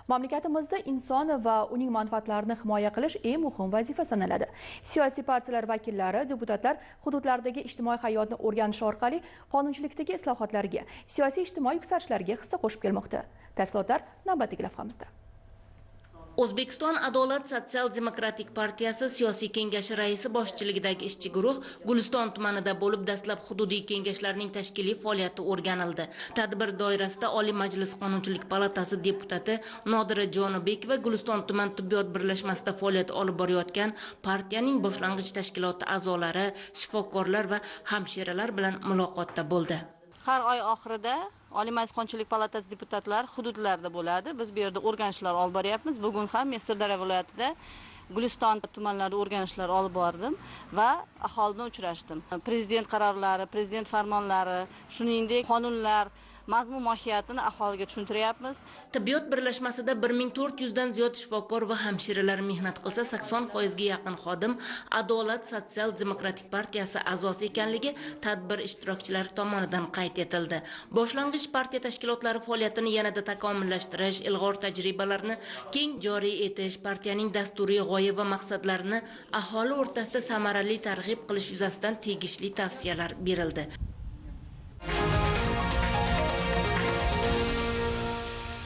Mamlakatimizda inson va uning manfaatlarini himoya qilish eng muhim vazifa sanaladi. Siyosiy partiyalar vakillari, deputatlar hududlardagi ijtimoiy hayotni o'rganish orqali qonunchilikdagi islohotlarga, siyosiy ijtimoiy yuksalishlarga hissa qo'shib kelmoqda. Tafsilotlar navbatdagi lavhamizda. O'zbekiston Adolat Sotsial-demokratik partiyasi siyosiy kengashi raisi boshchiligidagi ishchi guruh Guliston tumanida bo'lib, dastlab hududiy kengashlarning tashkiliy faoliyati o'rganildi. Tadbir doirasida Oliy Majlis Qonunchilik palatasi deputati Nodira Jonibekova Guliston tuman tibbiyot birlashmasida faoliyat olib borayotgan partiyaning boshlang'ich tashkiloti a'zolari, shifokorlar va hamshiralar bilan muloqotda bo'ldi. Har oy oxirida Oliy Majlis Qonunchilik palatasi deputatlari hududlarda bo'ladi. Biz bu yerda o'rganishlar olib boryapmiz. Bugun ham men Sirdaryo viloyatida Guliston tumanlarida o'rganishlar olib bordim va aholi bilan uchrashdim. Prezident qarorlari, prezident farmonlari, shuningdek qonunlar mazmun mohiyatini aholiga tushuntiryapmiz. Tibbiyot birlashmasida 1400 dan ziyod shifokor va hamshiralar mehnat qilsa, 80% ga yaqin xodim Adolat Sotsial-demokratik partiyasi a'zosi ekanligi tadbir ishtirokchilari tomonidan qayd etildi. Boshlang'ich partiya tashkilotlari faoliyatini yanada takomillashtirish, ilg'or tajribalarni keng joriy etish, partiyaning dasturiy g'oya va maqsadlarini aholi o'rtasida samarali targ'ib qilish yuzasidan tegishli tavsiyalar berildi.